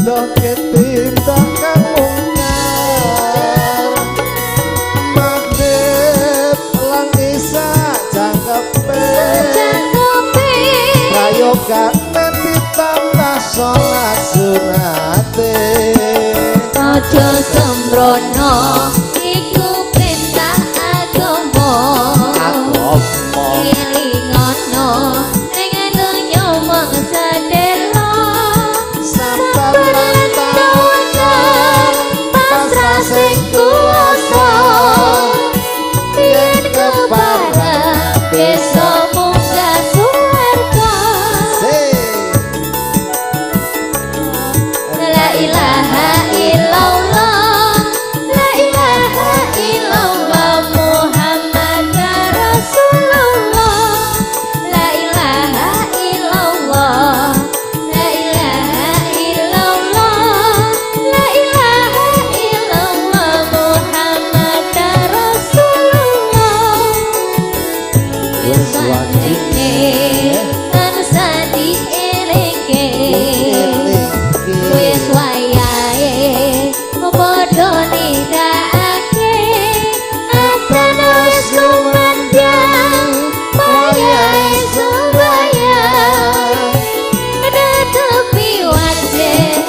ngedohke tindakan mungkar. Maghrib lan Isya jangkepe, prayogane ditambah salat sunate. Aja sembrono iku perintah agama. Agama. Elingono ning donya mung sedelo. Sabar lan tawakal, pasrah sing kuwasa. Yen kepareng besok munggah swarga. La ilaha illallah, la ilaha illallah Muhammad Rasulullah. La ilaha illallah, la ilaha illallah, la ilaha illallah Muhammad Rasulullah. Wis wajib Tansah dielingke. Wis wayahe padha nindakake adzan wis kumandhang, wayahe sembayang, netepi wajib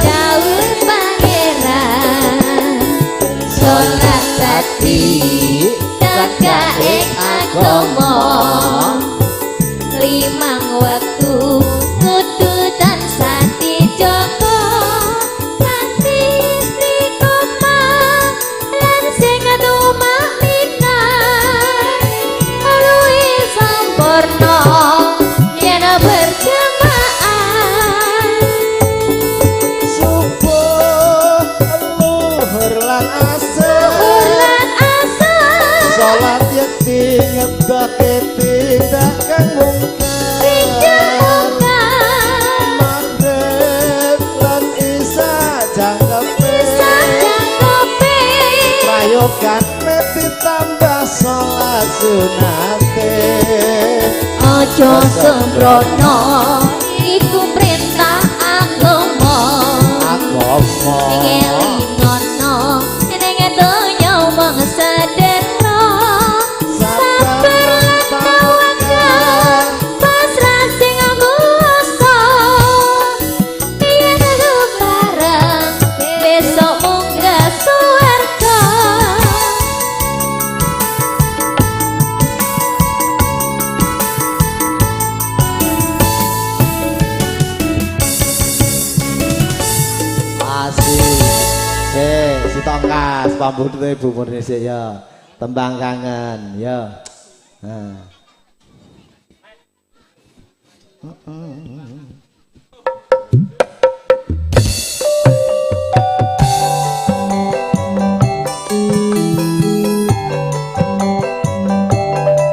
dawuh Pangeran. Salat dadi cagake agama, limang waktu kudu tansah dijaga, kanthi istiqomah lan sing tumakninah, luwih sampurna yen berjamaah. Subuh, luhur lan asar, Lan asar, salat yekti ngedohke tindakan mungkar. Tindak Maghrib lan Isya jangkepe, sajangkepe, prayogane ditambah salat sunate. Aja sembrono iku perintah agama. Agama. Ngelingono ning donya mung sedelo. Sabar lan tawakal, pasrah sing kuwasa. Yen kepareng besok munggah swarga. Asik. Si tongkas pambutune Bu Murni sik ya. Tembang kangen ya. Nah.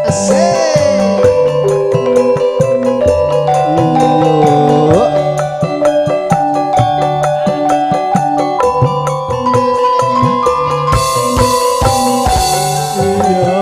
Asik. Yuk. Iya.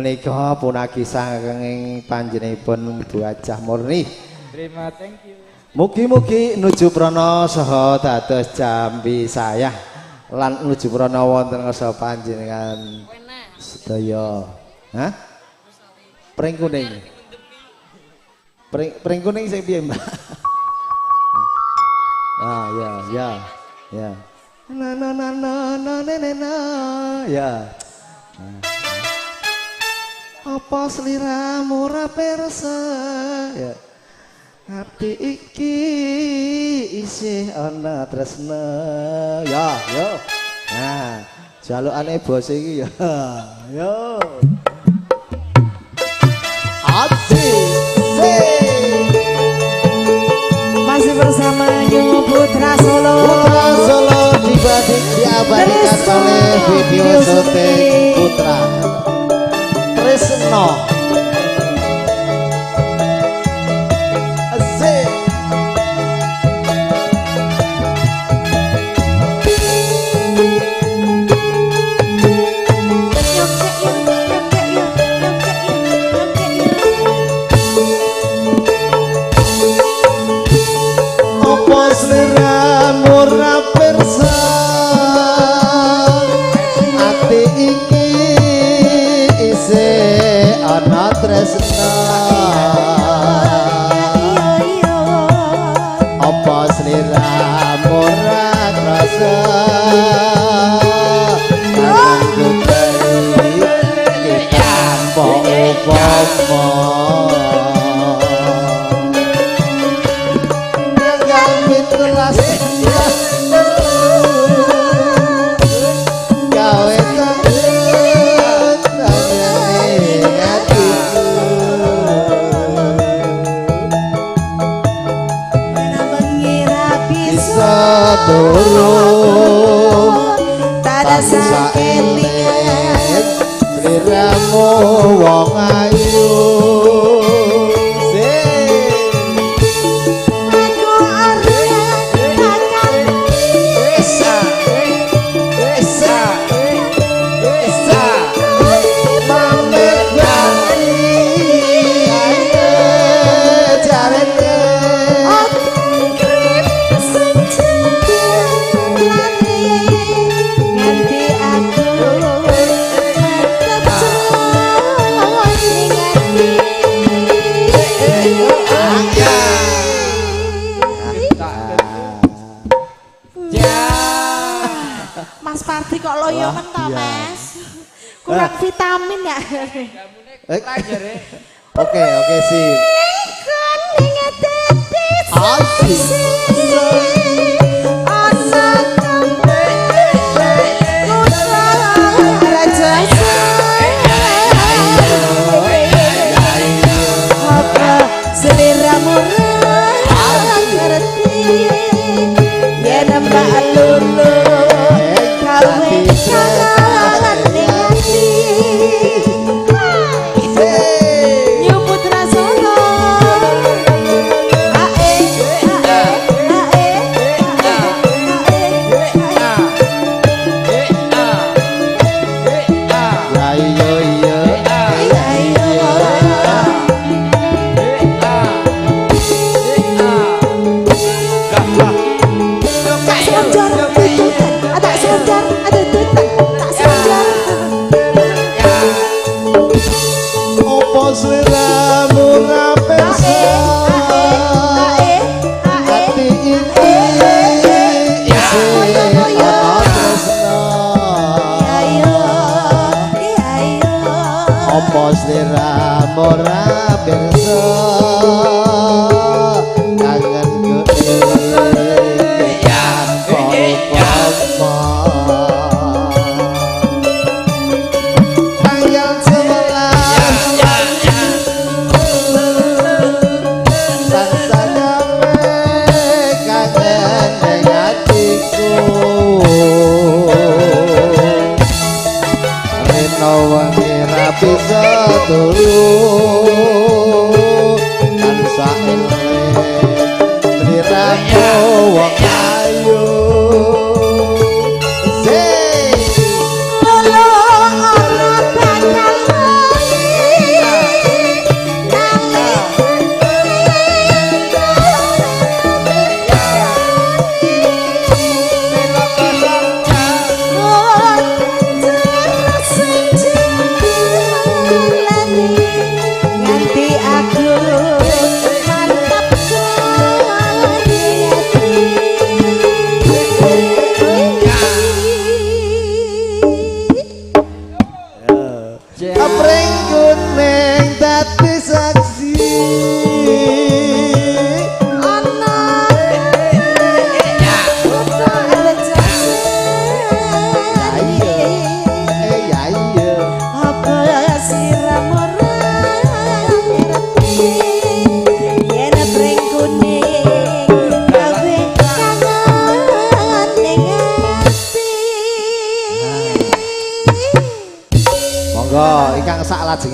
Menika punagi saking panjenenganipun Bu Hajah Murni. Terima, thank you. Mugi-mugi nuju prana saha dados jambi sayah lan nuju prana wonten ngarsa panjenengan sedaya. Hah? Pring kuning. Pring kuning sing piye, Mbak? Ah, ya, ya. Ya. Na na na na na na na. Ya. Apa sliramu ora pirsa? Ya. Ati iki isih ana tresna. Ya, yo. Nah, jalukane bos iki ya. Yo. Asik. Masih bersama New Putra Solo. Putra Solo diabadikan oleh video syuting Putra Tresno. Asik. Apa sliramu ora pirsa? Ati iki isih ana tresna. Apa sliramu ora krasa? Kangenku iki tanpa upama. Tansah eling sliramu wong ayu. Aku ora bakal Esa esa esa pamit bali jarene. Mas Pardi kok loyo men to, Mas? Kurang vitamin ya. Oke, oke sip. Asik. Seliramu ra ngerti yen Mbak Lulu gawe kangen ning ati. New Putra Solo. Ae ae ae ae Ya iya iya. Ae.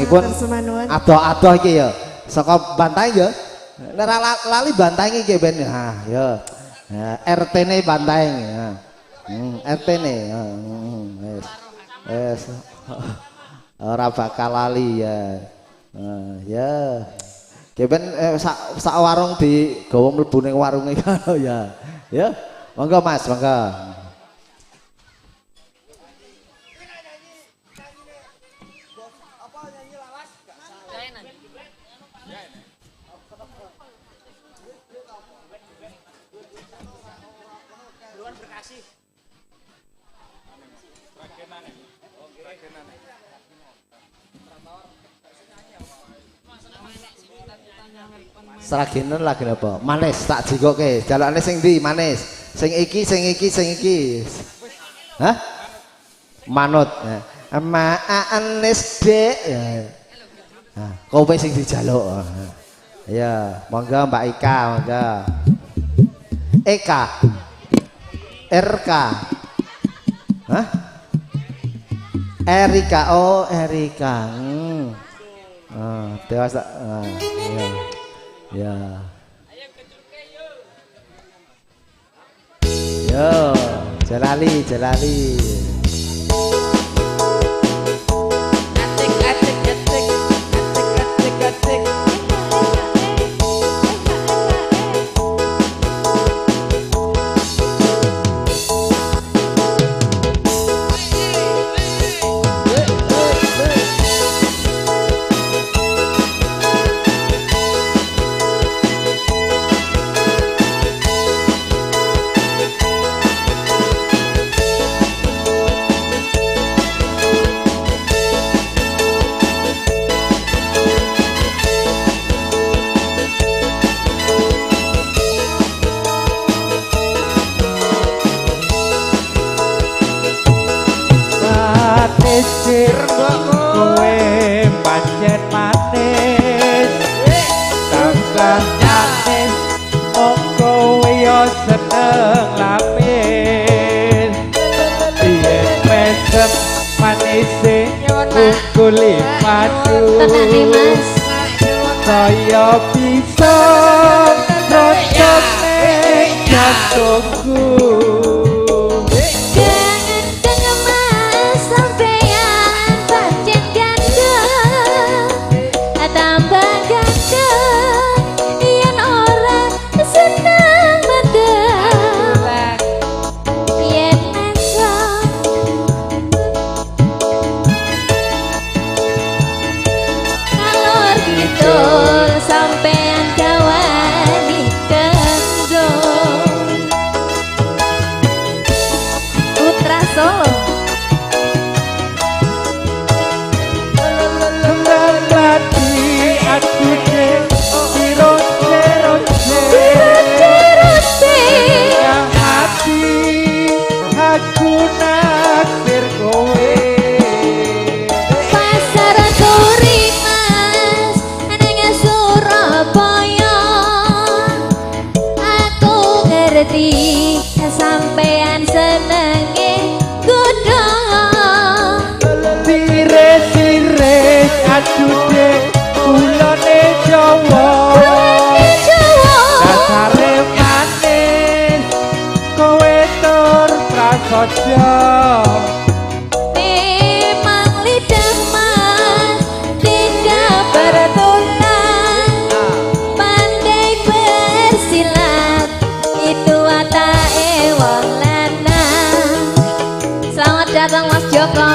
Lajengipun adoh-adoh iki ya. Saka Bantaeng ya. Nek lali Bantaeng iki ben. Ha ya. RT-ne Bantaeng ya. RT-ne. Wis. Wis. Ora bakal lali ya. Ya. Ki ben sak warung digawa mlebu ning warunge ya. Ya. Monggo Mas, monggo. Sragenan lagi apa? Manis tak jikoke. Jalane sing ndi manis? Sing iki, sing iki, sing iki. Hah? Manut. Manis, Dek. Nah, kowe sing dijaluk. Ya, monggo Mbak Ika, monggo. Eka. RK. Hah? Erika, oh Erika. Dewasa. Ya. Ya. Yo, Jalali, Jalali. Atik atik atik atik atik atik. Kowe pancen manis, tambah manis, mong kowe yo seneng lapis. Yen mesem manise unggule padu, kaya bisa rocok ning jantungku. Sampean senenge godhong sire-sire adude kulone Jawa, dasare manis kowe tur prasaja. Memang lidah mas tidak bertulang, pandai bersilat itu watake wong lanang. Selamat datang Mas Joko.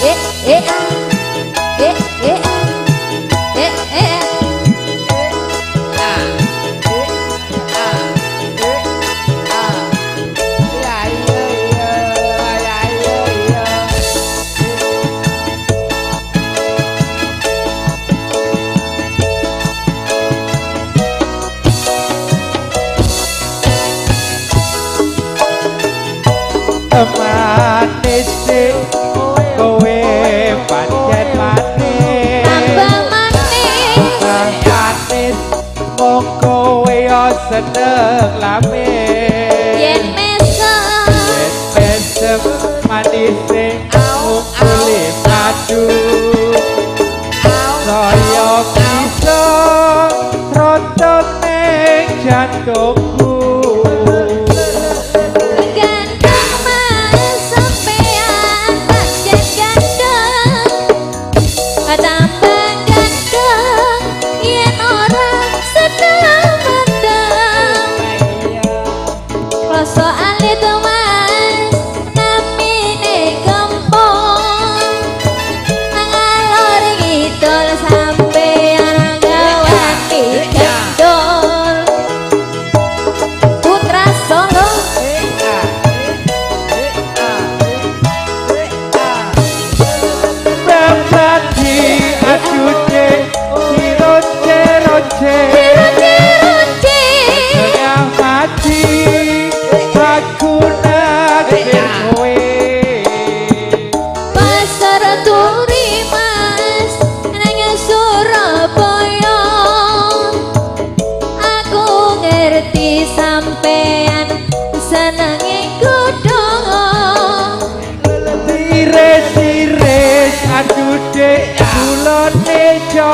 Eh eh ah. Eh eh ah. Eh eh ah. Ah eh ah. Ya ya ya ya ya. Manis kowe pancen manis, tambah manis, manis mong kowe yo seneng lamis. Yen mesem, yen mesem manise unggule madu,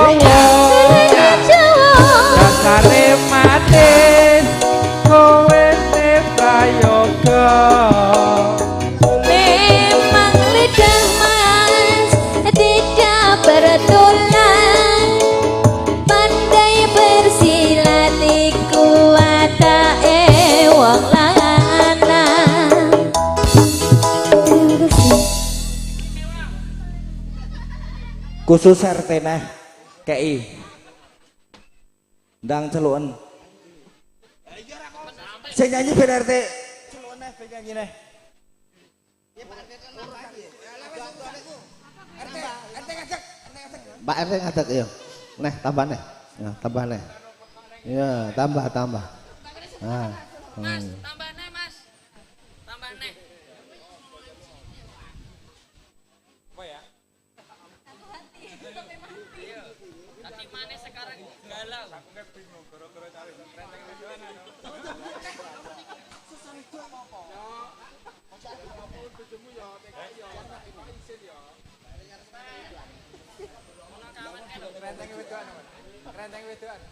Jawa. Jawa. Dasare manis kowe prayoga. Memang lidah mas tidak bertulang, pandai bersilat iku watake wong lanang. Terima kasih. Khusus RT neh kei. Ndang celuken. Sing nyanyi ben RT. Celuken neh ben nyanyi neh. Pak RT ngadeg ya. Neh tambah neh. Ya, tambah neh. Ya, tambah tambah. Nah. Mas, tambah neh, Mas. Tambah neh. Apa ya? Tadi manis sekarang galau. Renteng wedoan.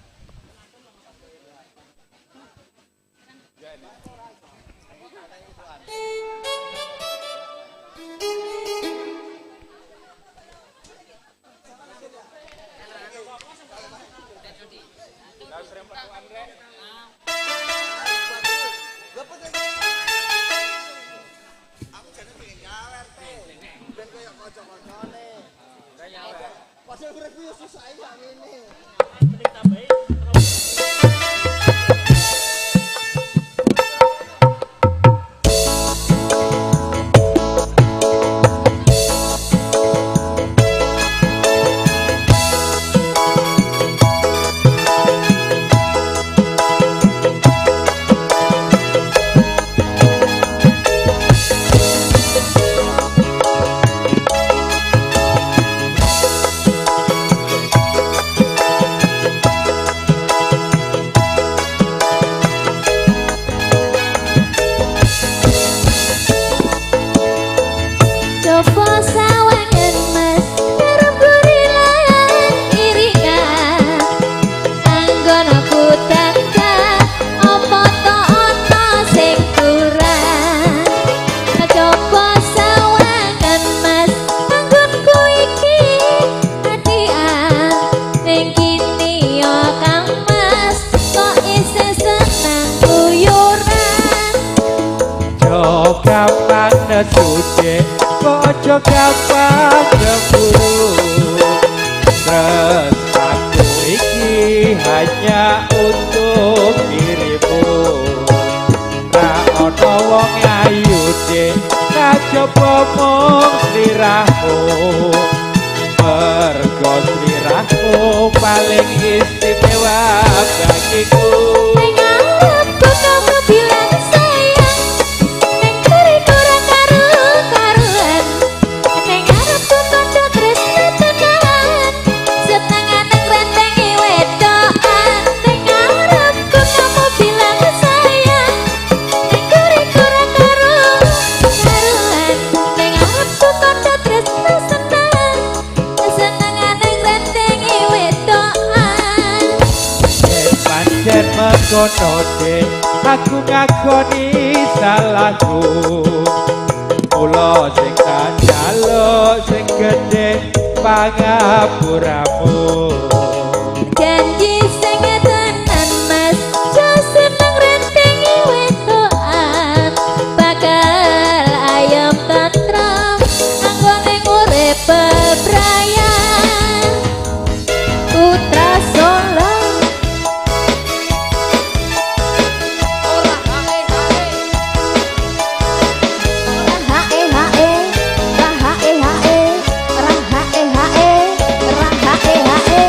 Aku jane pengen nyawer RT. Ben koyo kanca-kancane. Padahal uripku yo susah ya ngene. Coba sawangan mas karo gurilan iringan, anggon aku tangga apa to ana sing kurang. Coba sawangan mas anggonku iki adian, ning kene ya Kang Mas kok isih seneng guyuran. Ojo gampang nesu dek, ojo gampang cemburu. Tresnaku iki hanya untuk dirimu. Ra ono wong ayu dek, kajaba mung sliramu. Mergo sliramu paling istimewa bagiku. Ning ngarepku kamu bilang sayang, ning kuriku ora karu-karuan. Ning ngarepku kandha tresna tenan, setengah nang rentengi wedokan. Ning ngarepku kamu bilang sayang, ning kuriku ora karu-karuan. Ning ngarepku kandha tresna seneng, setengah nang rentengi wedokan. Yen pancen mengkono dek, aku ngakoni salahku. Mula sing tak jaluk sing gedhe pangapuramu. Janji sing tenan mas, jo seneng rentengi wedokan, bakal ayem tentrem anggone urip bebrayan. Putra Solo. Ora hae hae. Hae hae, hae hae, hae hae, hae hae.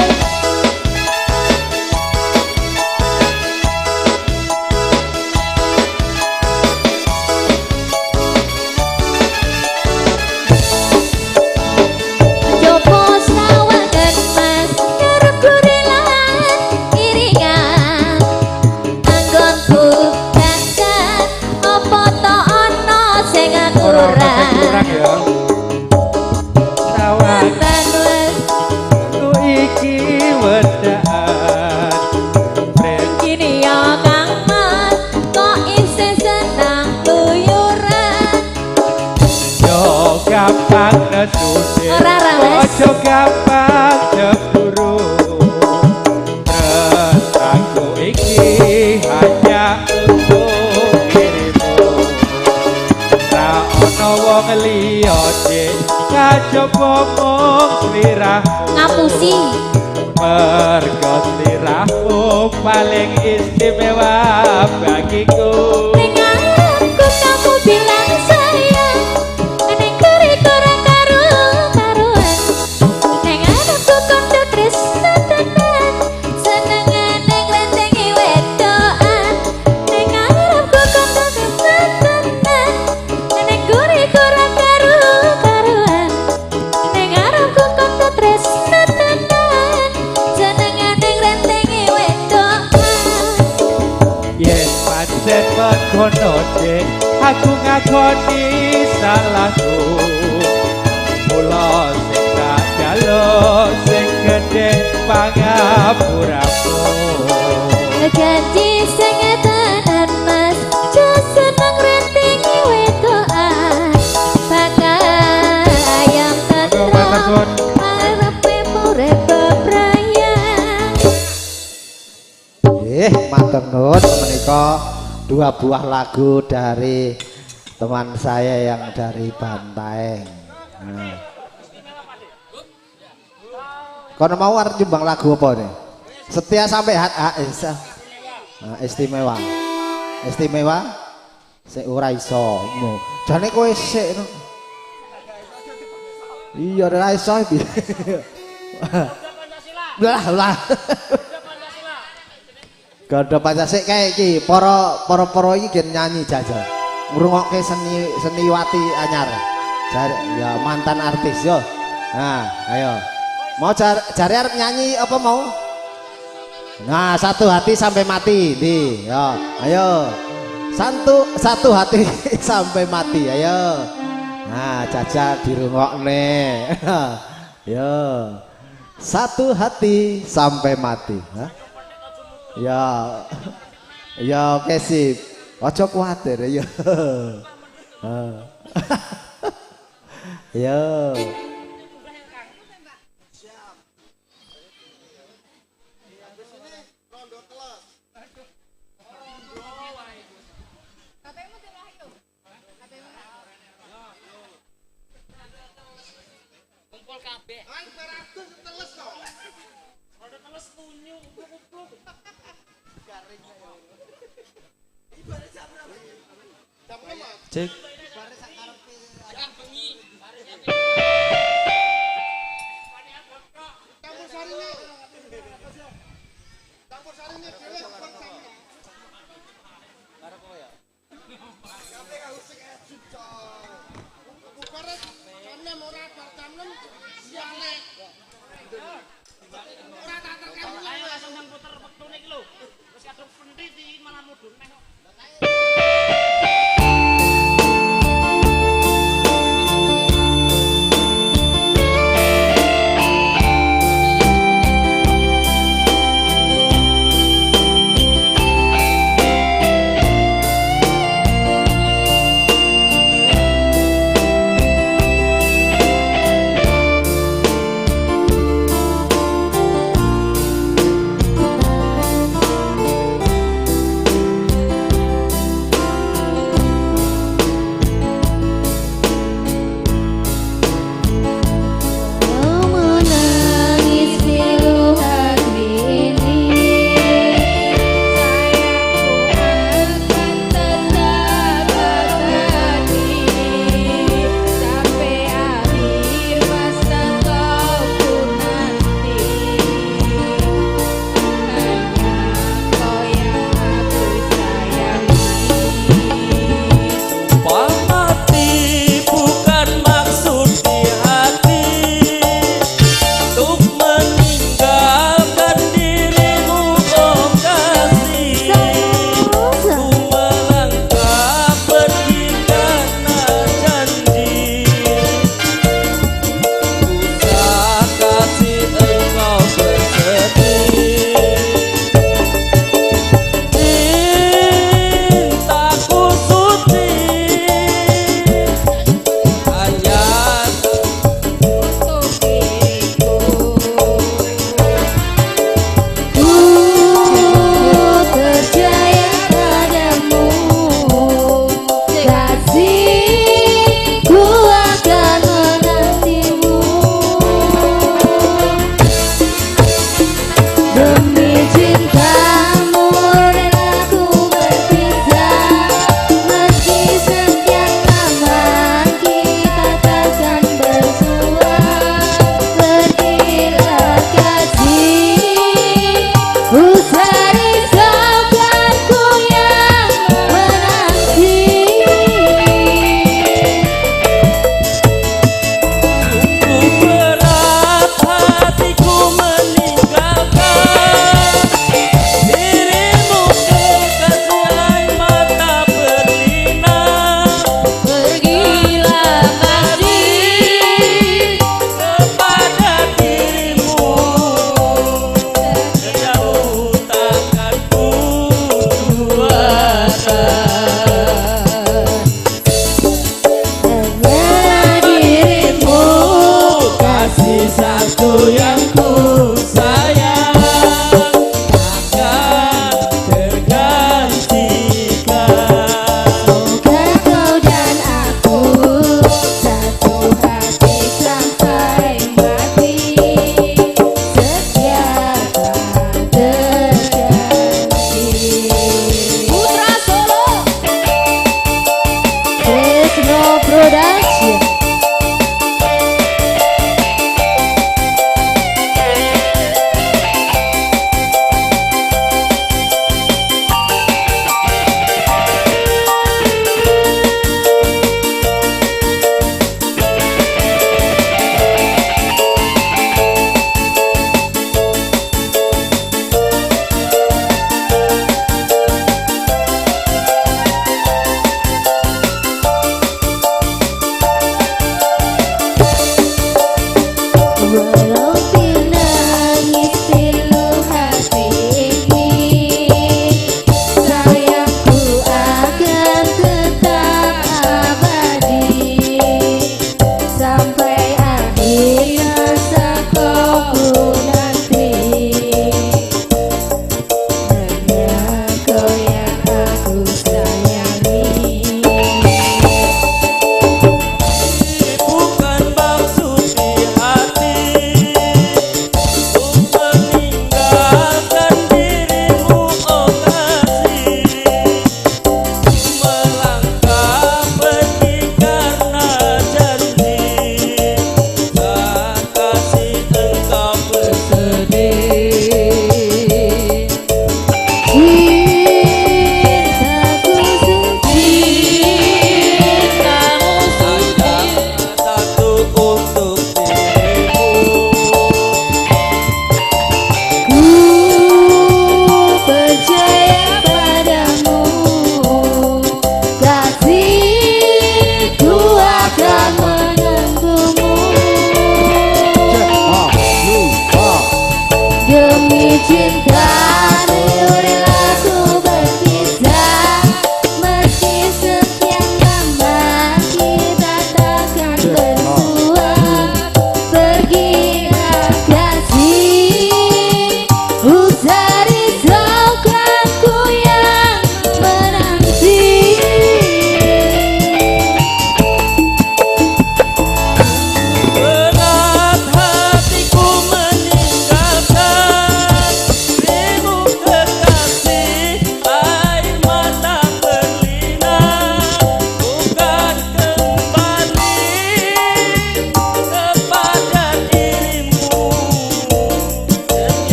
gampang nesu Dik. Ora, ora, Mas. Ojo gampang cemburu. Tresnaku iki hanya untuk dirimu. Ra ono wong liya Dik, kajaba mung sliramu. Ngapusi. Mergo sliramu paling istimewa bagiku. Ning aku kamu bilang sayang, ning kuri kurang karu-karuan. Ning aku kondo tresno tenan, senengane ngrentengi wedokan. Ning aku kondo tresno tenan, ning kuri kurang karu-karuan. Ning aku kondo tresno tenan, senengane ngrentengi wedokan. Yen pancen mengkono Dik, aku ngakoni salahku. Mula sing tak jaluk sing gedhe pangapuramu. Janji sing tenan Mas, jo seneng rentengi wedokan. Bakal ayam tentrem, arepe urip bebrayan. Matur nuwun menika dua buah lagu dari teman saya yang dari Bantaeng. Nah. Kono mau arep nyumbang lagu apa nih? Setia sampai hat nah, istimewa. Istimewa sik ora iso. Jane kowe sik. Iya ora iso iki. Lah lah. Gandha Pancasila kae iki para-para iki gen nyanyi jajal. Ngrungokke seni seniwati anyar. Jar ya mantan artis yo. Nah, ayo. Mau jare arep nyanyi apa mau? Nah, satu hati sampai mati di. Yo, ayo. Satu hati sampai mati, ayo. Nah, jajal dirungokne. Yo. Satu hati sampai mati. Hah? Ya. Ya oke sip. Aja kuwatir ya. Ya. Cek.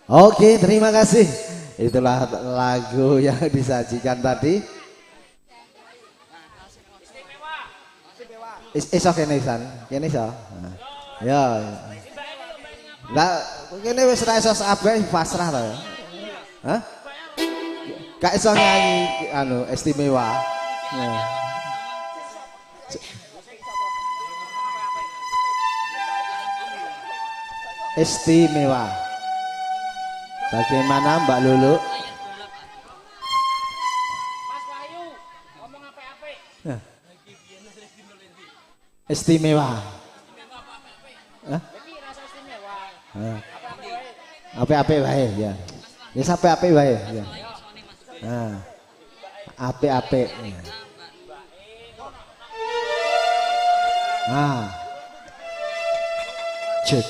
Oke, terima kasih. Itulah lagu yang disajikan tadi. Iso kene isan, kene iso. Nah. Ya. Lah kene wis ra iso kabeh pasrah ta ya. Hah? Gak iso nyanyi anu istimewa. Ya. Istimewa. Bagaimana Mbak Lulu? Mas Wahyu, ngomong apik-apik. Istimewa. Hah? Apik-apik wae ya. Ya sampai apik wae ya. Nah. Apik-apik. Nah. Cut.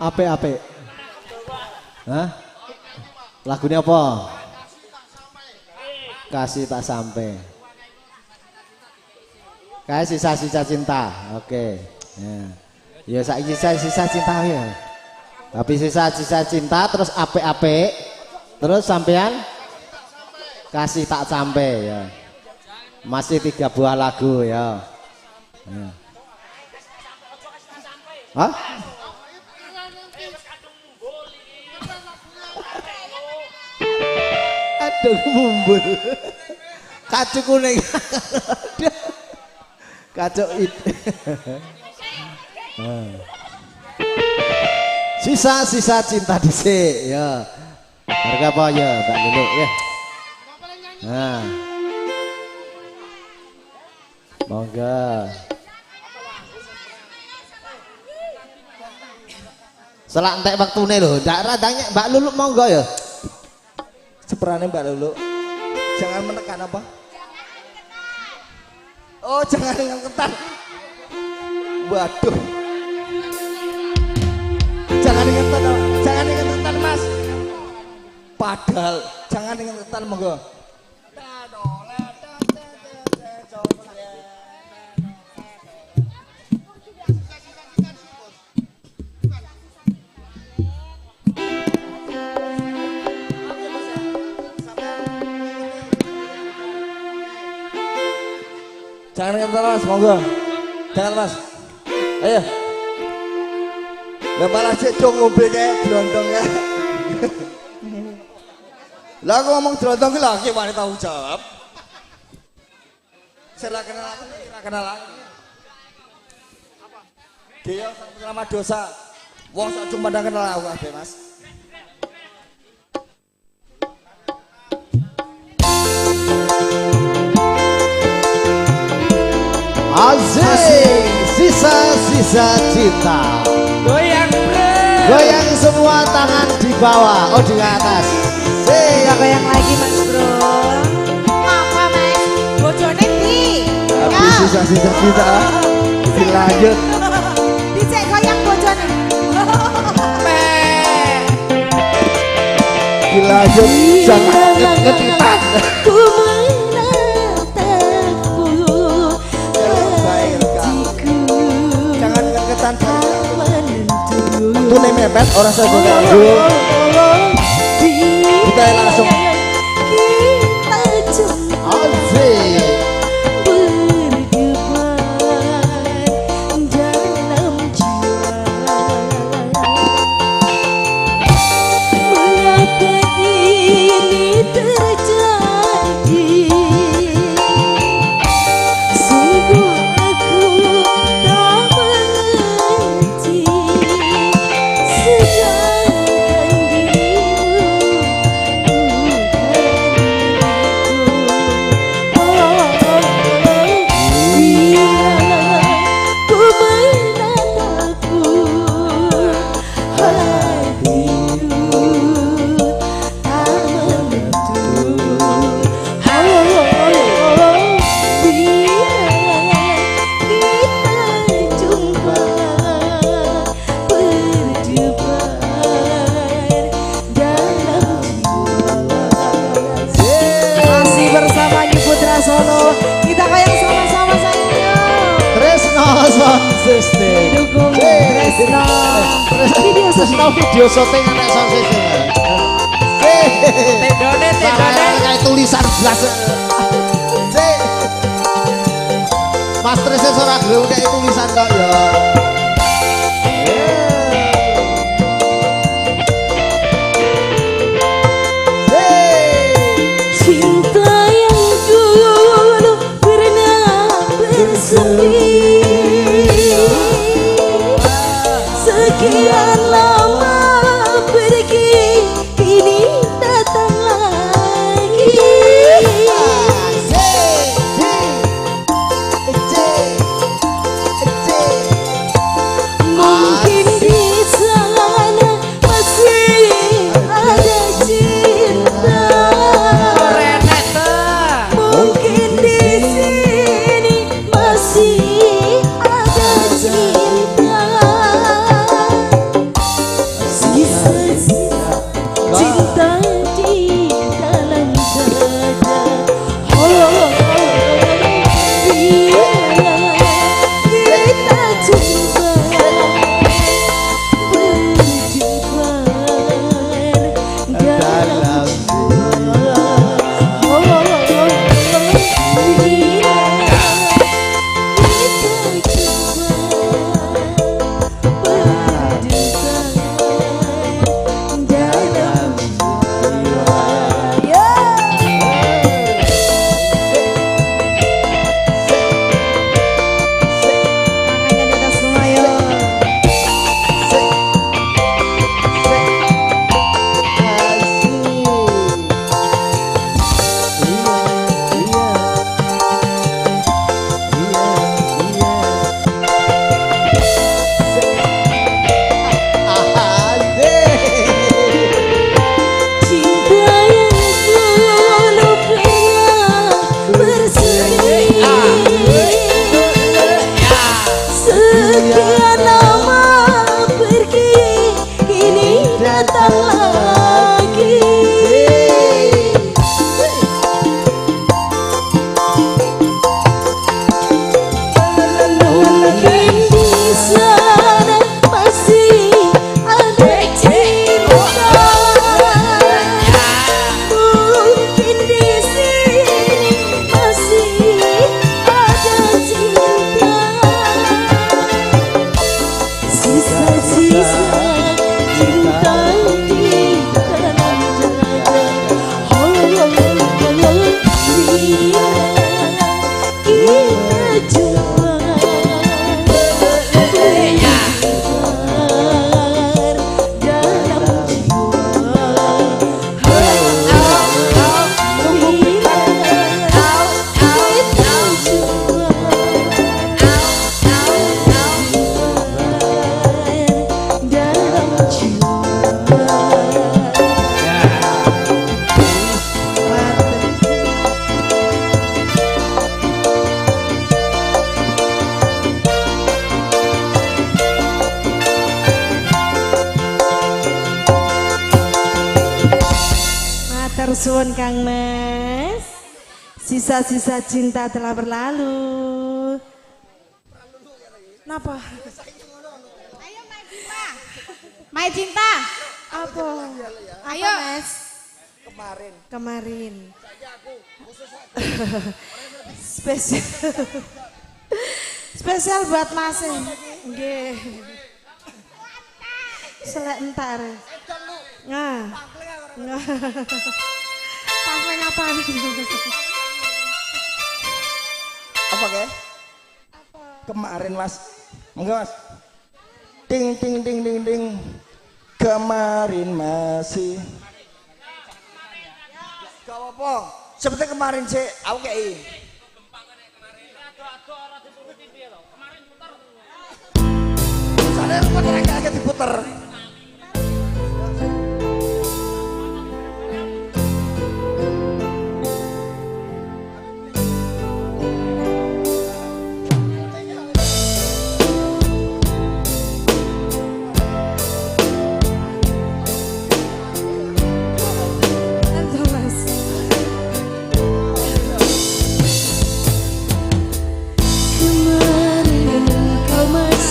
Apik-apik. Hah? Lagunya apa? Kasih tak sampai. Kayak sisa-sisa cinta. Oke. Ya. Ya saiki sisa-sisa cinta ya. Tapi sisa-sisa cinta terus apik-apik. Terus sampean kasih tak sampai ya. Masih 3 buah lagu ya. Ya. Hah? Aduh mumbul. Kacu kuning. Kacau itu. Sisa-sisa cinta dhisik ya. Harga apa ya Mbak Lulu ya. Nah. Monggo. Selak entek wektune lho, ndak radangnya Mbak Lulu monggo ya. Seperane Mbak Lulu. Jangan menekan apa? Oh, jangan dengan ketan. Waduh. Jangan dengan ketan, jangan dengan ketan, Mas. Padahal jangan dengan ketan monggo. Jangan ngentar Mas, monggo. Jangan Mas. Ayo. Lah malah cek dong ngombe kae drontong ya. Lah aku ngomong drontong ki lagi wani tanggung jawab. Saya kenal aku, ora kenal aku. Dia sang penyelamat dosa. Wong sak cuma kenal aku kabeh, Mas. Asik, sisa-sisa cinta. Goyang bre. Goyang semua tangan di bawah, oh di atas. Sik, goyang lagi Mas Bro. Apa Mas? Bojone ndi? Habis sisa-sisa cinta. Dilanjut. Dicek goyang bojone. Dilanjut jangan ngetitan. Tune mepet orang saya ganggu. Kita langsung. Asik. Mengapa ini terjadi? Sungguh aku tak mengerti. Sedangkan dirimu bukan aku. system. Didukung Tresno. Video Tresno video syuting anak sound system. Tendone, tendone. Kayak tulisan blas. Mas Tresno ora gelem kayak tulisan kok ya. Cinta yang dulu pernah bersemi, sekian lama pergi, kini datang lagi. Mungkin di sana masih ada cinta. Mungkin di sini masih ada cinta. Sisa-sisa cinta di dalam dada. Oh, bila kita jumpa, berjumpa dalam jiwa. Oh, bila kita jumpa, berjumpa dalam jiwa. Ya. Tangannya di atas semua yo. Cinta yang dulu pernah bersemi, sekian lama pergi, kini datang lagi. Mungkin di sana masih ada cinta. Mungkin di sini masih ada cinta. Sisa-sisa cinta di dalam dada. Oh, bila kita jumpa, berjumpa dalam jiwa. Bila kita jumpa, dalam jiwa. Matur suwun Kang Mas. Sisa-sisa cinta telah berlalu. Napa? Ayo Mai Cinta. Mai Cinta. Apa? Ayo. Apa, Mas? Kemarin. Kemarin. Spesial. Spesial buat Mas. Nggih. Selek entar. Nah. Nah. Pamflet apa nih? Apa ke? Kemarin Mas. Enggak Mas. Ding ding ding ding ding. Kemarin masih. Gak apa-apa. Seperti kemarin sih, aku kei. Soalnya aku agak diputer. Entah, Mas. Kemarin kau masih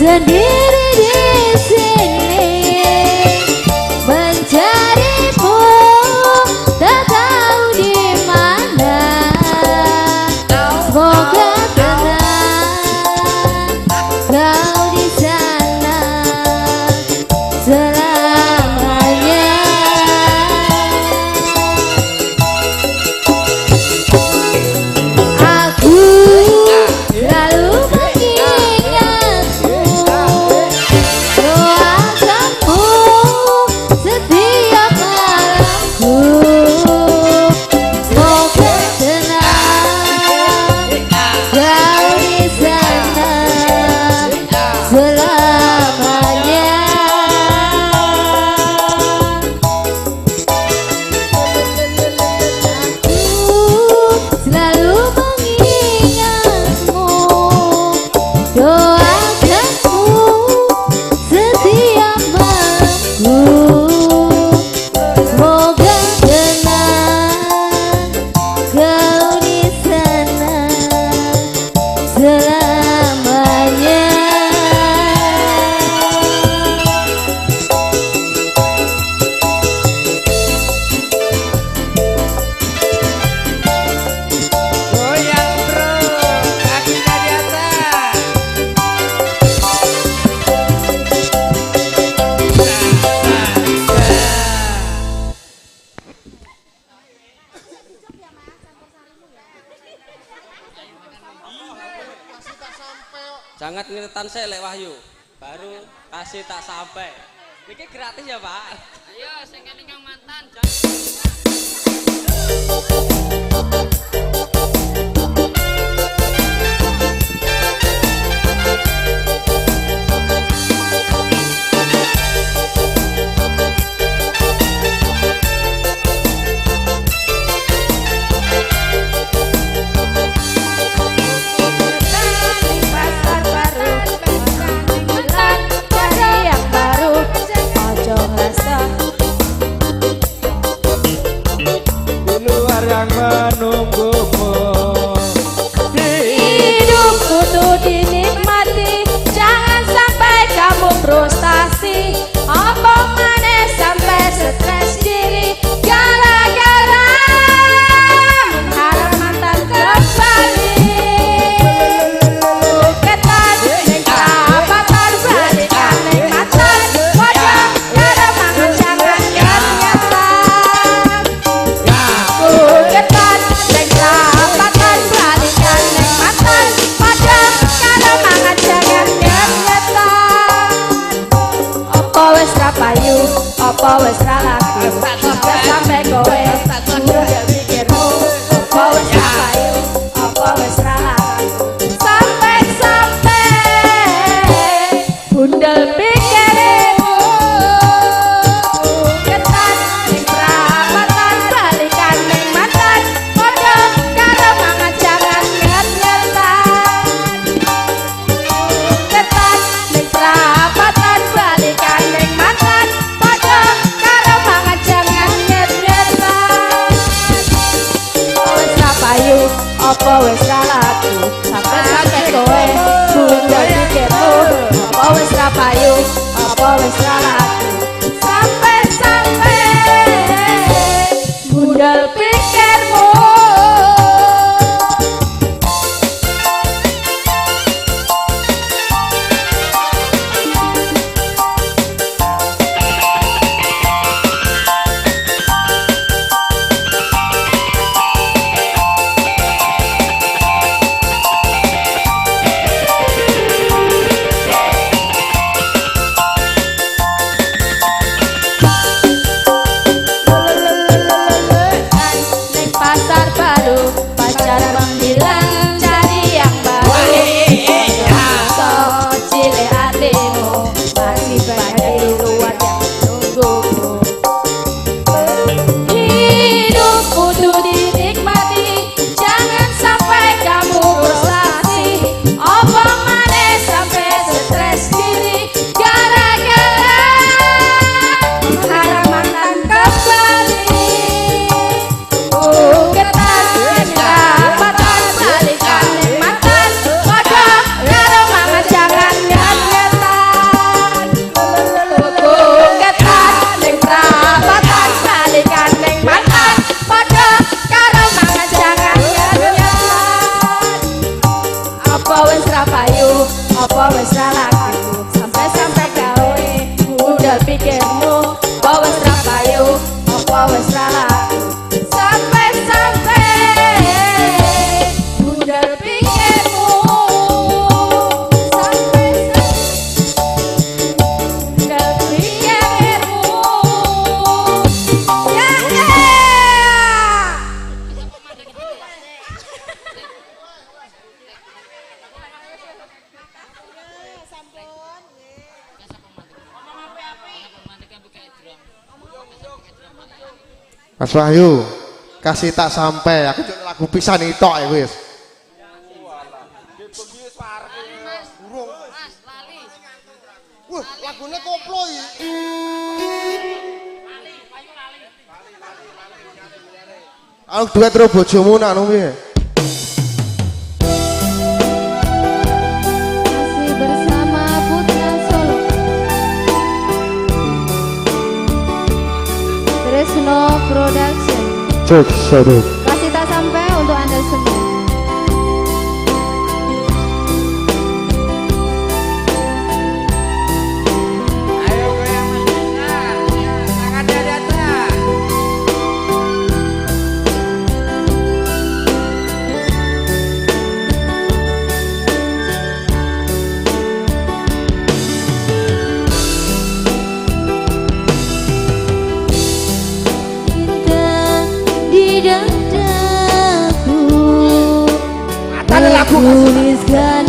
sendiri di sini mencarimu, tak tahu di mana. Semoga tenang kau di sana selamanya. Aku selalu mengingatmu, doakanmu setiap malamku. Semoga tenang kau di sana selamanya. Aku selalu mengingatmu, doakanmu setiap malamku. Semoga tenang kau di sana selamanya. Goyang bro, kakinya di atas. Jangan ngeretan saya lek Wahyu. Baru kasih tak sampai. Ini gratis ya, Pak. Ayo, sing kelingan mantan jangan. Pasar baru, mantan cari yang baru, ojo ngrasa Di luar yang menunggumu. hidup kudu dinikmati, jangan sampai kamu frustasi. Apa maneh sampai stres diri gara-gara mengharap mantan kembali. Ketan ning perapatan balikan ning mantan, padha karo mangan jangan nyata. Ketan ning perapatan balikan ning mantan, padha karo mangan jangan nyata. Apa wis ra payu, apa wis ra laku, sampe kowe udah pikirmu. Apa wis ra payu, apa wis ra laku, sampe-sampe bundel pikirmu. Ketan ning perapatan balikan ning mantan, padha karo mangan jangan nyet-nyetan. Ketan ning perapatan balikan ning mantan, padha karo mangan jangan nyet-nyetan. Wis ra payu, apa wis ra laku, sampe-sampe kowe bundel pikirmu. Apa wis ra payu, apa wis ra laku, sampe-sampe bundel pikirmu. pikirmu, apa wis ra payu, apa wis ra laku. Sampai-sampai bundar pikirmu, sampai-sampai bundar pikirmu. Ya eh. Mas Wahyu, kasih tak sampai. Aku cuma lagu pisan itu ya wis. Wah, lagune koplo iki. Aku duet karo bojomu nak anu piye? Masih bersama Putra Solo Tresno Production. Cek satu. Kasih tak sampai untuk Anda semua. Ayo goyang Mas Desa. Tangan dari atas. Cinta di dadaku Ada lagu kasih tak. tertuliskan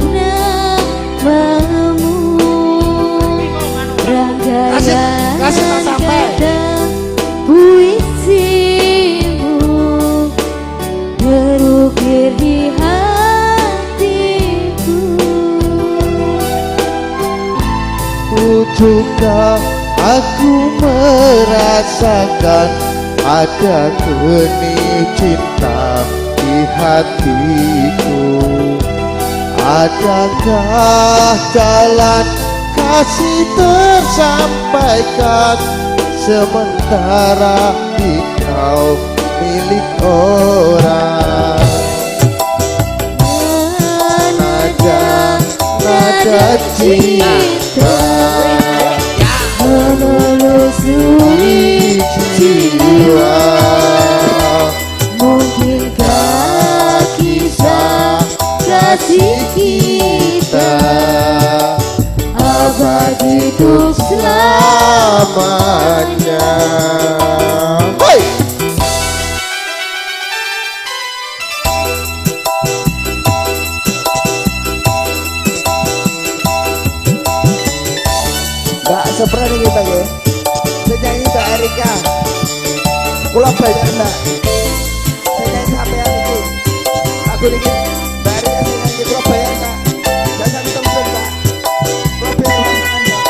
namamu, rangkaian Kasih tak sampai. kata puisimu terukir di hatiku. Juga aku merasakan ada benih cinta di hatiku. Adakah jalan kasih tersampaikan sementara di kau milik orang? Nada nada cinta menelusuri jiwa, mungkinkah kisah kasih kita abadi untuk selamanya. Hoi! Mbak Sepra nih kita ya. Saya nyanyi Mbak Erika. Kula bayar Mbak. Saya nyanyi sampean iki. Lagu niki Mbak Erika saya nyanyi kula bayar Mbak. Jangan temen Mbak. Kula bayar pasangan Mbak.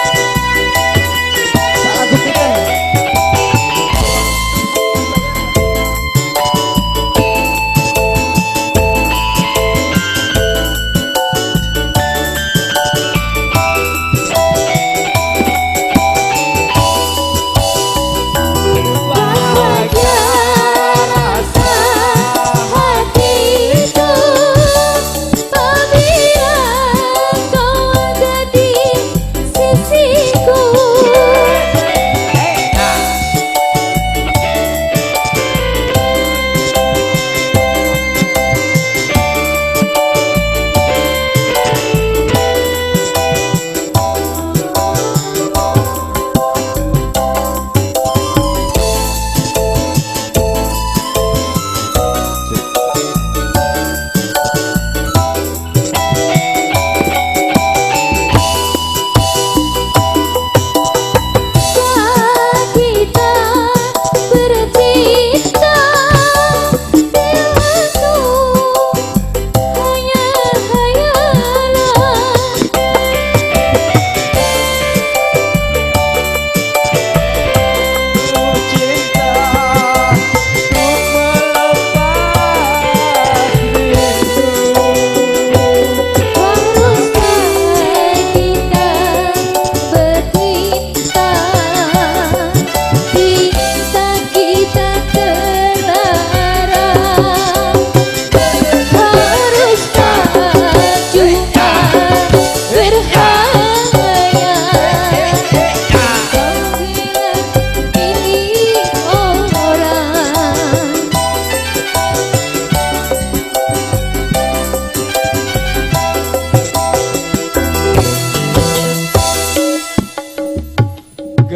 Sak lagu pinten? Bahagia rasa hati itu.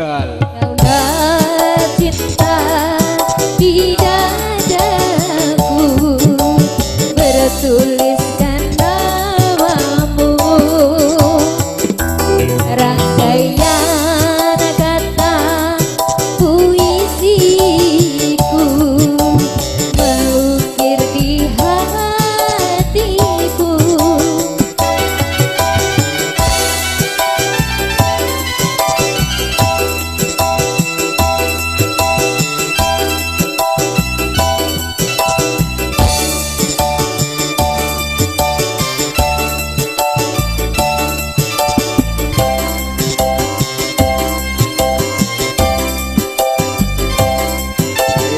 Jegal. Kaulah cinta di dadaku, bertuliskan namamu, rangkaian kata puisiku mengukir di hatiku.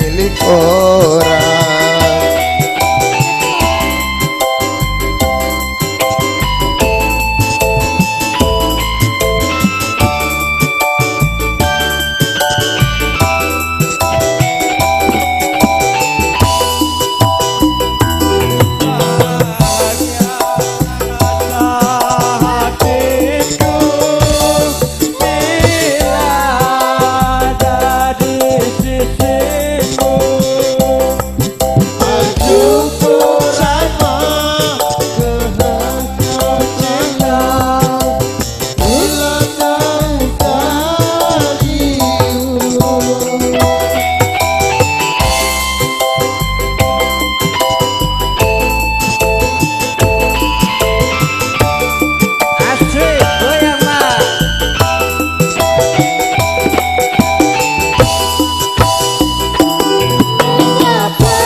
Milik orang. Hatiku bila ada di sisimu, Aku pun sama kehendak bila jauh darimu. Asik, goyang Mas. Mengapa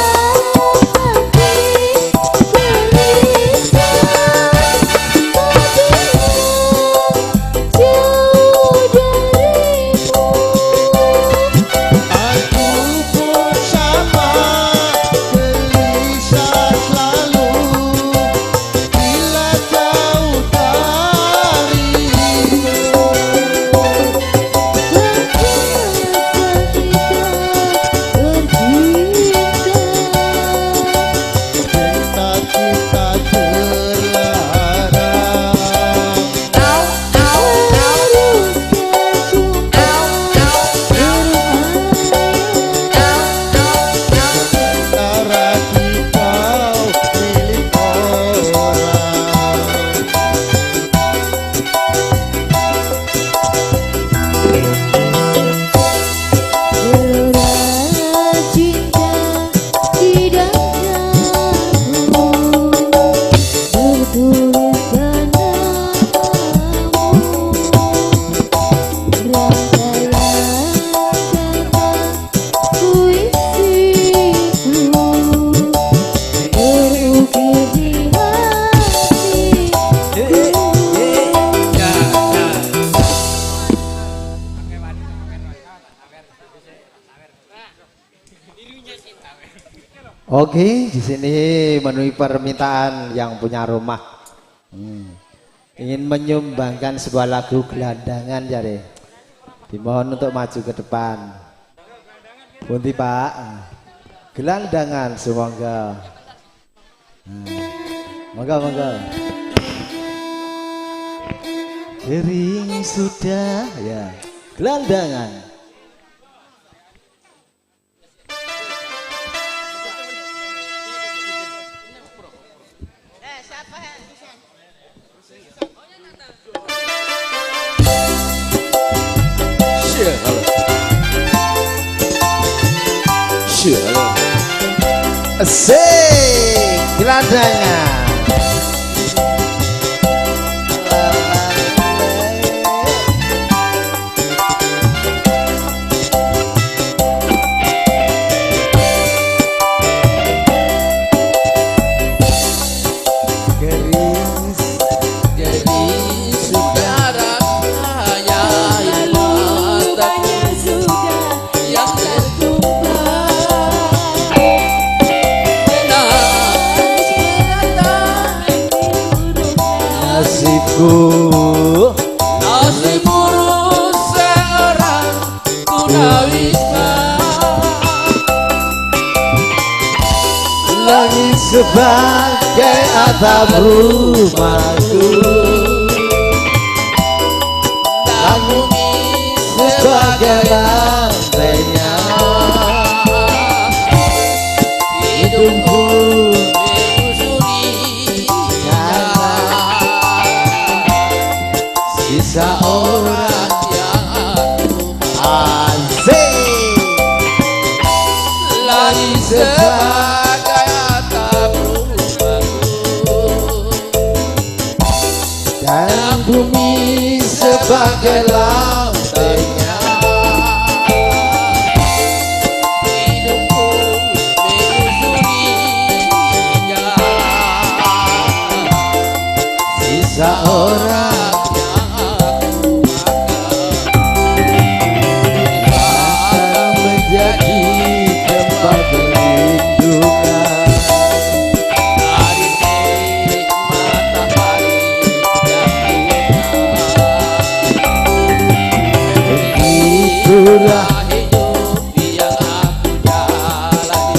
hati gelisah apabila jauh darimu? Aku pun sama gelisah selalu bila jauh darimu. Mengapa kita bercinta? Cinta kita terlarang. Harus berjumpa Sementara kita milik orang. Gelora cinta di dadaku, bertuliskan namamu, rangkaian kata puisiku terukir di hatiku. Oke, di sini memenuhi permintaan yang punya rumah. Ingin menyumbangkan sebuah lagu gelandangan jadi. Dimohon untuk maju ke depan. Bunti Pak. Gelandangan semoga. Monggo monggo. Kering sudah ya. Gelandangan. Asik, gelandangan. Kering Jadi saudara saya yang Lukanya sudah yang tertumpah. Nasibku Nasib buruk seorang tunawisma. Langit sebagai atap rumahku, Bumi sebagai sebagai lantainya. Hidupku menyusuri jalan, sisa orang yang aku asik. Langit sebagai atap rumahku dan bumi sebagai lantainya. Hidupku menyusuri jalan, sisa orang yang aku makan akan menjadi tempat perlindungan dari terik matahari dan hujan. Begitulah hidup yang aku jalani,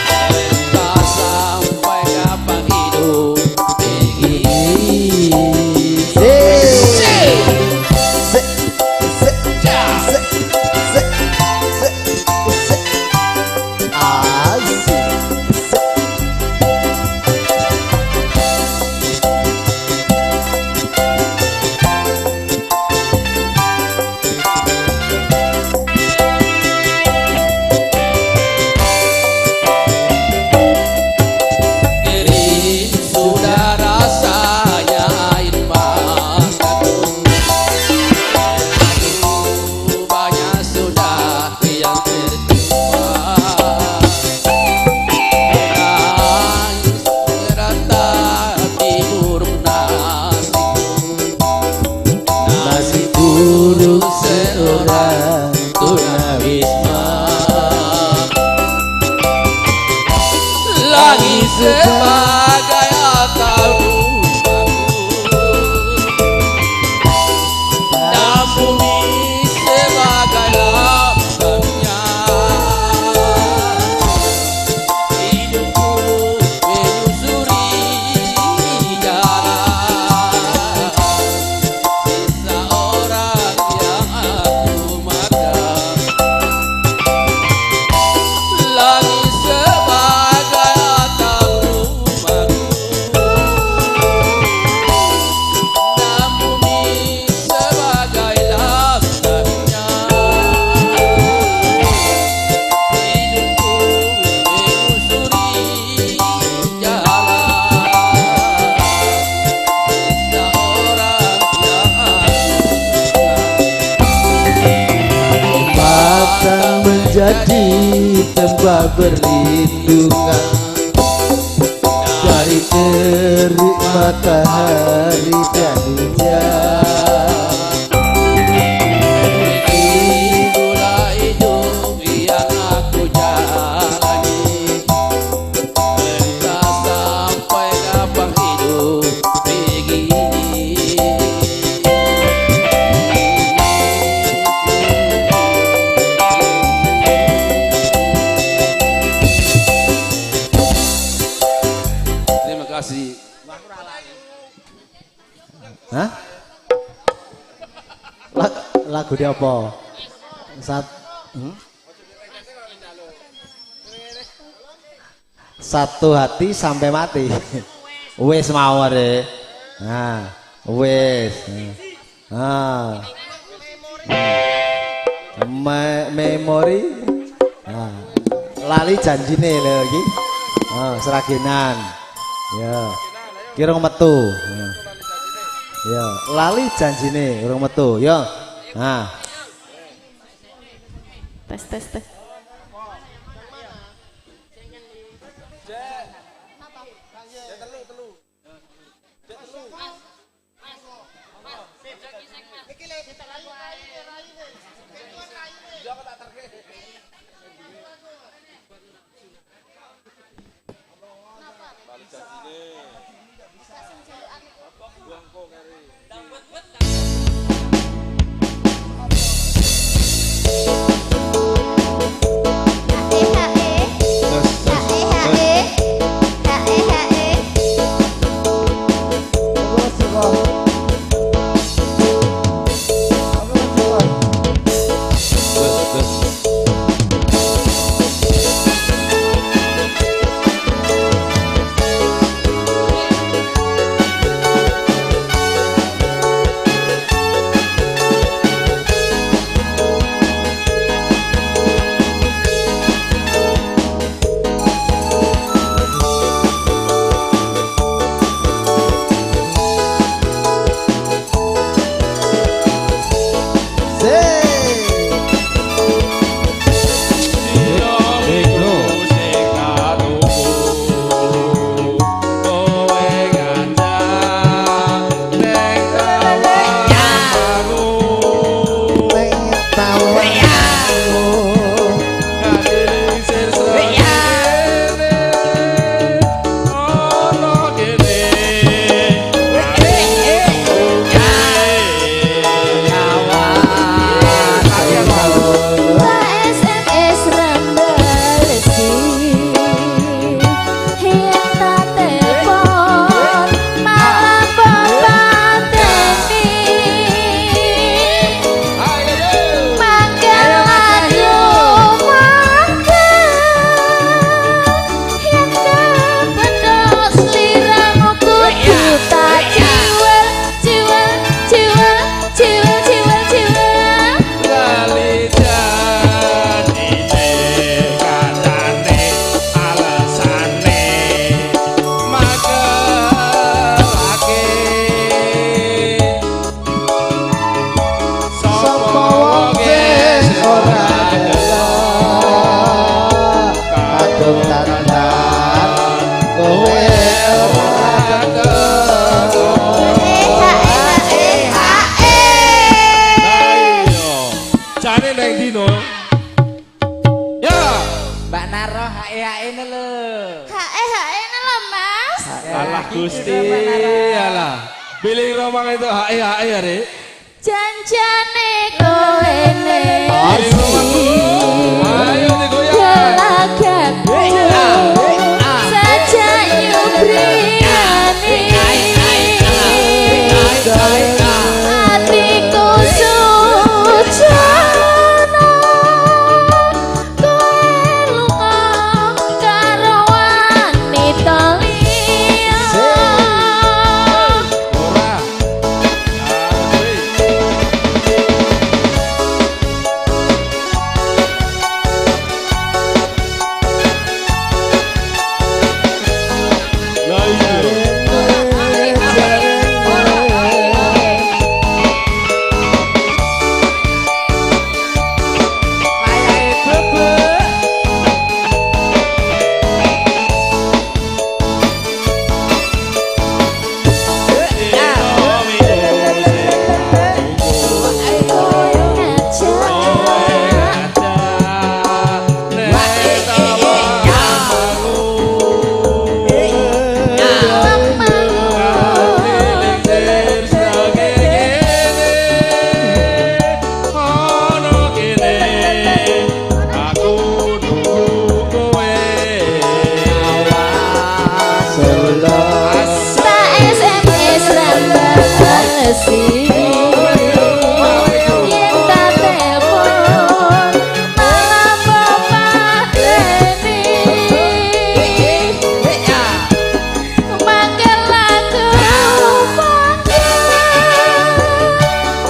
entah sampai kapan hidup begini. Se se se se se se se asik. Se. Kering sudah rasanya air mataku, aduh banyak sudah yang tertumpah. Menangis meratapi buruk nasibku, Nasib buruk seorang seorang tunawisma. Langit sebagai atap rumahku dan bumi sebagai lambangnya. Hidupku menyusuri jalan, sisa orang yang aku makan. Langit sebagai atap rumahku dan bumi sebagai lantainya. Hidupku menyusuri jalan, sisa orang yang aku akan menjadi tempat berlindungan dari terik matahari dan hujan. Itulah hidup yang aku jalani, entah sampai kapan hidup begini. Terima kasih. Hah? Lagu dia apa? Sat Satu hati sampai mati. Wes mau re. Nah, wes. Nah. Memori. Nah. Lali janjine lho iki. Oh, Sragenan. Ya. Kira metu. Ya, lali janjine urung metu. Ya. Nah. Tes tes tes. Terus, Mas Joko. Oke, Mas Joko. Jane nang dino. Ya, Mbak Naro hae-hae ne lho. Hae-hae ne lho, Mas. Alah Gusti, alah. Billing Romang itu hae-hae ya, Rek. Janjane kowe ning Ayo digoyang. Gelagakku sajak nyubriyani. Atiku sujana kowe lunga karo wanita liya. Ora. Ya iya. Wayahe bebek. Tak SMS ra balesi. Yen tak telepon malah pateni. Mangkel aku panggil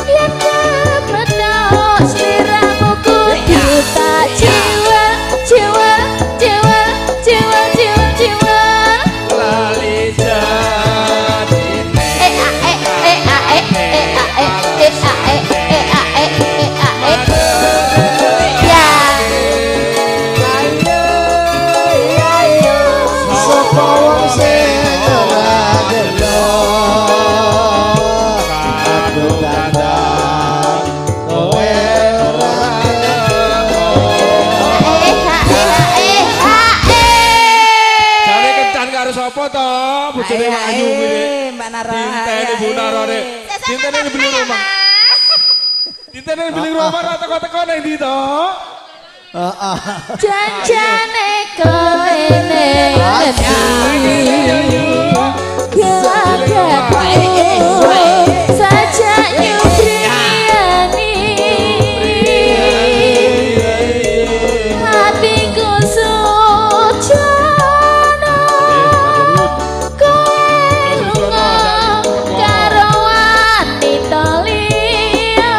yen kepethuk sliramu kudu tak jiwa jiwa jiwa jiwa jiwa jiwa. E a e e a e e a e e a e e a e e a e. Ya. Sapa wong sing ora gelo? Aku dandan kowe ora gelo. E h e h e h e. Jane kencan karo sapa to? Bojone Wahyu kuwi. Mbak Naro. Dinteni Bu Naro rek. Dinteni beli rumah. Dinteni beli rumah ora teko-teko nang ndi to? Heeh. Janjane kowe ning ngendi? Gelagakku sajak nyubriyani. Hatiku sujana kowe lunga karo wanita liya.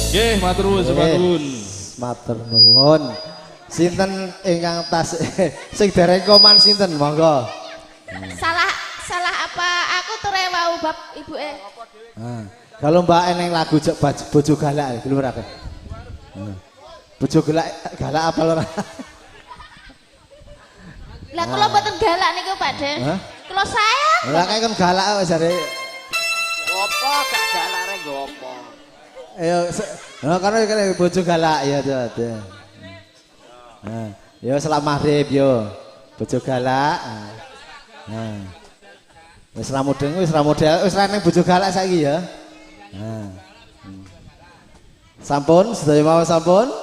Nggih, matur nuwun, matur nuwun. Matur nuwun. Sinten ingkang tas sing dereng koman sinten monggo. Salah salah apa aku ture wau bab ibuke. Nah, kalau Mbak eneng lagu jek bojo galak gelem ora kowe? Bojo galak galak apa ora? Lah kula mboten galak niku Pak De. Hah? Kula sayang. Ora kae kon galak kok jare. Opo gak galak rek opo? Ayo, nah, karena kan bojo galak ya tuh. Nah, yo selak maghrib yo. Bojo galak. Nah. Wis ra mudeng, wis ra model, wis ra neng bojo galak saiki ya. Nah. Sampun, sedaya mawon sampun.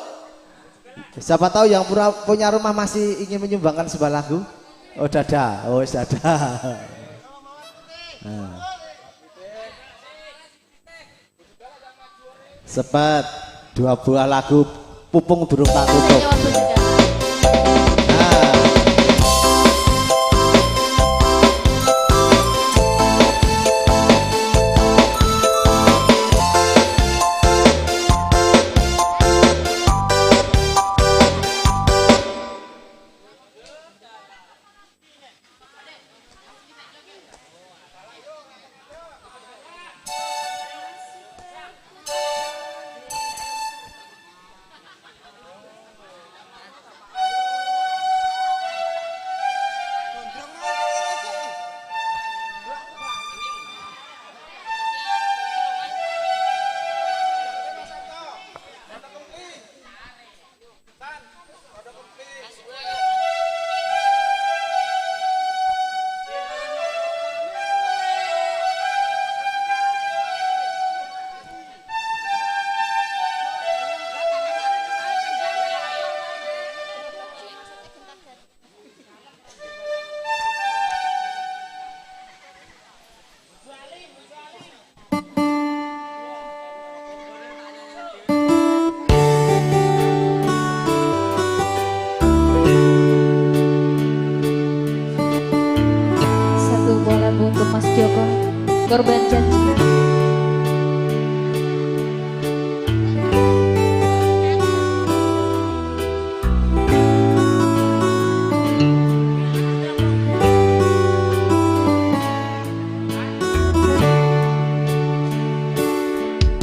Siapa tahu yang punya rumah masih ingin menyumbangkan sebuah lagu? Oh, dada. Oh, wis dada. Nah. Sepet dua buah lagu pupung durung tak tutup. Nah.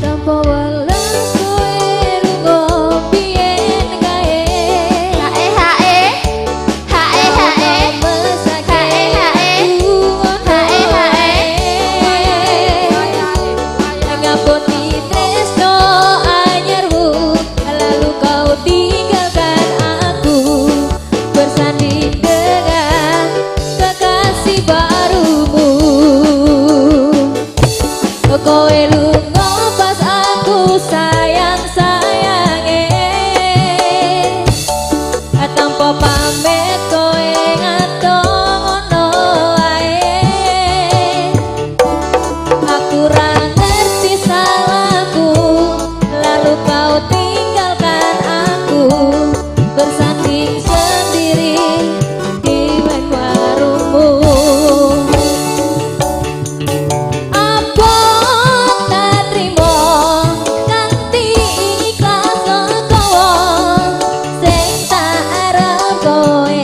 Tanpa welas kowe lunga biyen kae. Hae hae. Hae hae. Mesake Hae ngono hae. Ngapoti tresno anyarmu, lalu kau tinggalkan aku bersanding dengan kekasih barumu. Kowe lunga pas aku sayang-sayange, tanpa pamit kowe ngato ngono ae. Aku ra ngerti salahku, lalu kau tinggalkan aku bersanding sendiri di warungmu. Apa tak trimo kanthi ikhlas legowo, sing tak arep kowe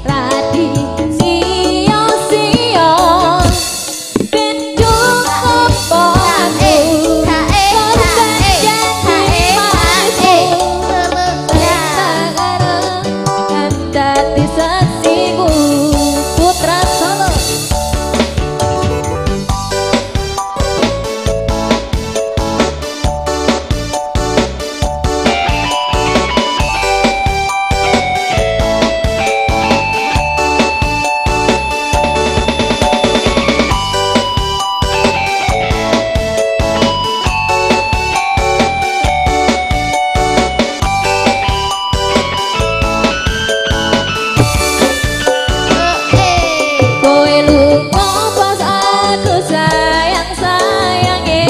ra disia-sia. Ben cukup aku korban janji manismu, tak arep kan dadi saksiku. Putra Solo. Kowe lunga pas aku sayang-sayange,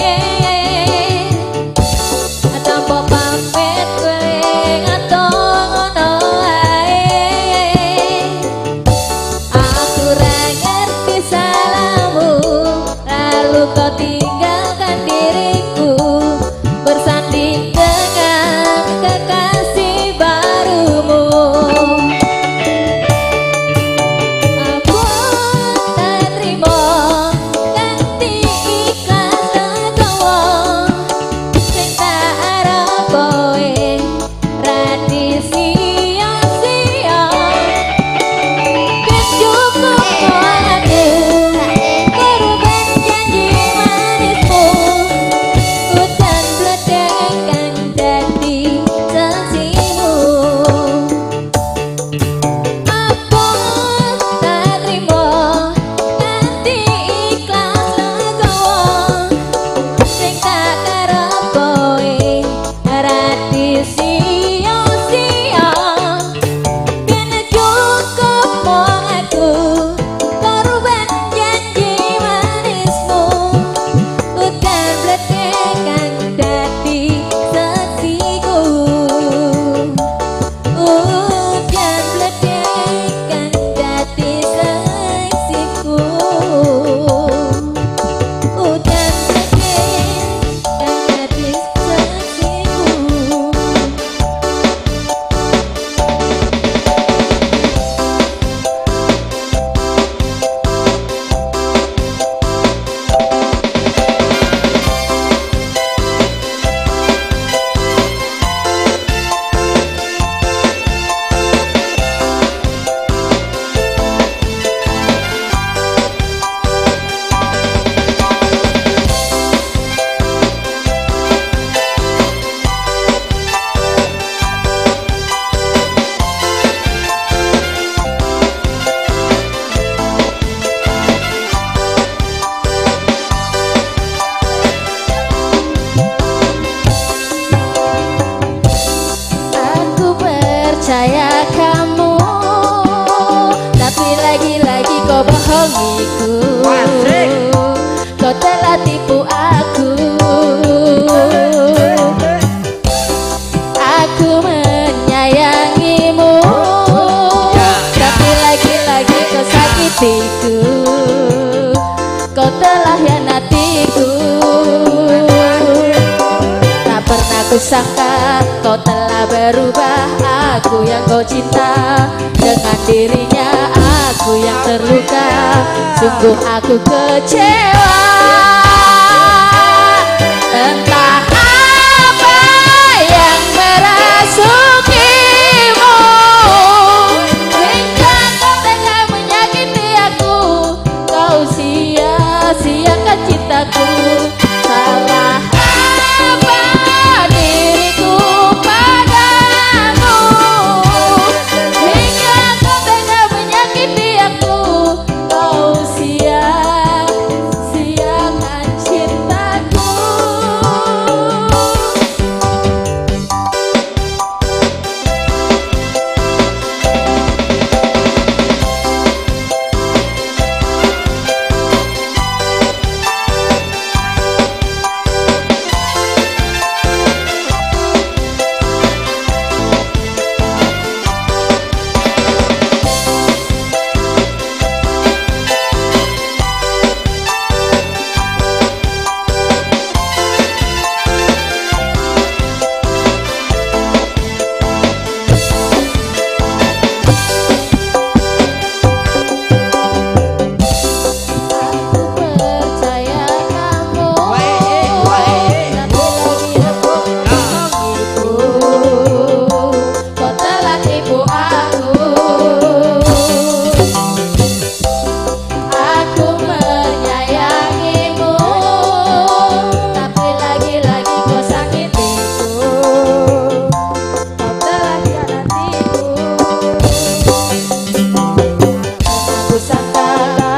tanpa pamit kowe ngato ngono ae. Aku ra ngerti salahmu, lalu kau tinggalkan diriku bersanding dengan kekasih barumu. Aku tak trimo kanthi ikhlas legowo, sing tak arep kowe ra disia-sia. Ben cukup aku korban janji manismu, udan bledek kang dadi saksimu. Aku tak trimo kanthi ikhlas legowo, sing tak karep kowe ra disia-sia. Ben cukup mung aku korban janji manismu, udan bledek kang dadi saksiku. Udan bledek kang dadi saksiku. Udan bledek kang dadi saksiku. Aku percaya kamu, tapi lagi-lagi kau bohongiku. Kau telah tipu aku. Aku menyayangimu, tapi lagi-lagi kau sakitiku. Kau telah hianatiku. Aku sangka kau telah berubah, aku yang kau cinta. Dengan dirinya aku yang terluka, sungguh aku kecewa. Entah apa yang merasukimu hingga kau tega menyakiti aku. Kau sia-siakan cintaku. Salah apa diriku padamu hingga kau tega menyakiti aku. Kau sia-siakan cintaku. Aku percaya kamu, tapi lagi aku bohongiku. Kau telah tipu aku. Aku menyayangimu, tapi lagi-lagi kau sakitiku. Kau telah hianatiku. Aku sangka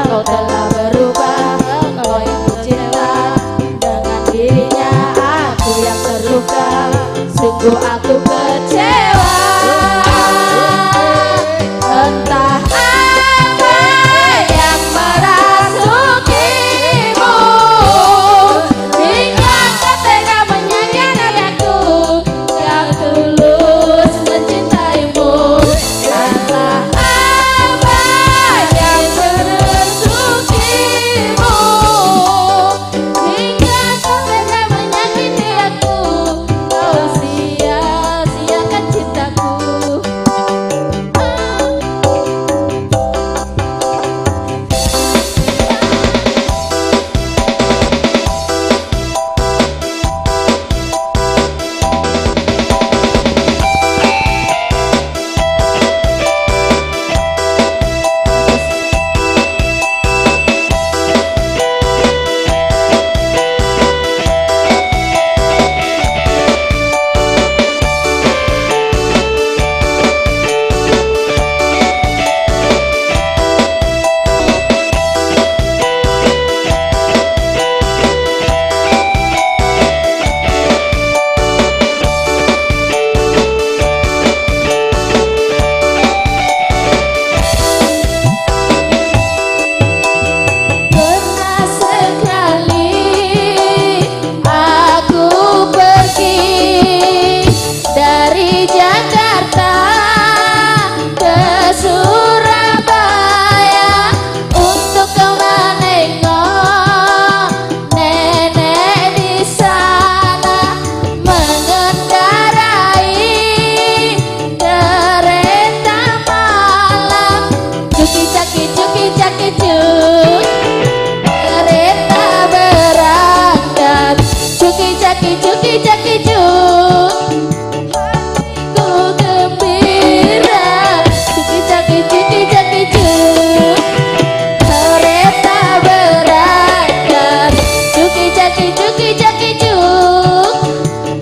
kau telah berubah, kau yang kucinta. Dengan dirinya aku yang terluka, sungguh aku kecewa. Entah apa yang merasukimu hingga kau tega menyakiti aku yang tulus mencintaimu. Salah apa yang merasukimu hingga kau tega menyakiti aku. Kau sia-siakan cintaku. Pernah sekali aku pergi dari Jakarta ke Surabaya untuk menengok nenek di sana, mengendarai kereta malam. Cuki caki cuki caki cuk, kereta berangkat. Cuki caki cuki caki cuk, hatiku gembira. Cuki caki cuki caki cuk, kereta berangkat. Cuki caki cuki caki cuk,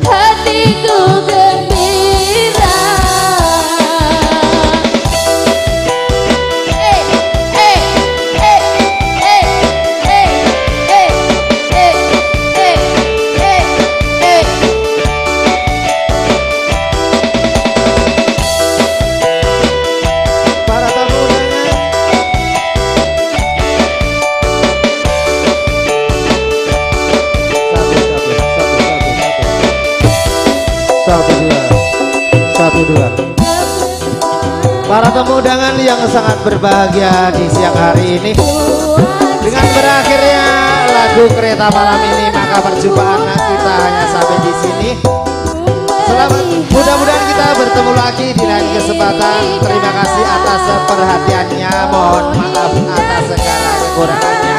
hatiku gembira. Eh eh eh eh eh eh eh eh eh eh. Para tamu undangan, satu satu satu satu satu satu dua satu dua. Para tamu undangan yang sangat berbahagia di siang hari ini, dengan berakhirnya lagu Kereta Malam ini, maka perjumpaan kita hanya sampai di sini. Selamat, mudah-mudahan kita bertemu lagi di lain kesempatan. Terima kasih atas perhatiannya. Mohon maaf atas segala kekurangannya.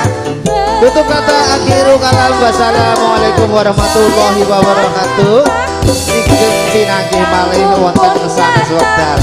Tutup kata, akhiru kalam, wassalamualaikum warahmatullahi wabarakatuh. Sugeng pinanggih malih wonten sanes wekdal.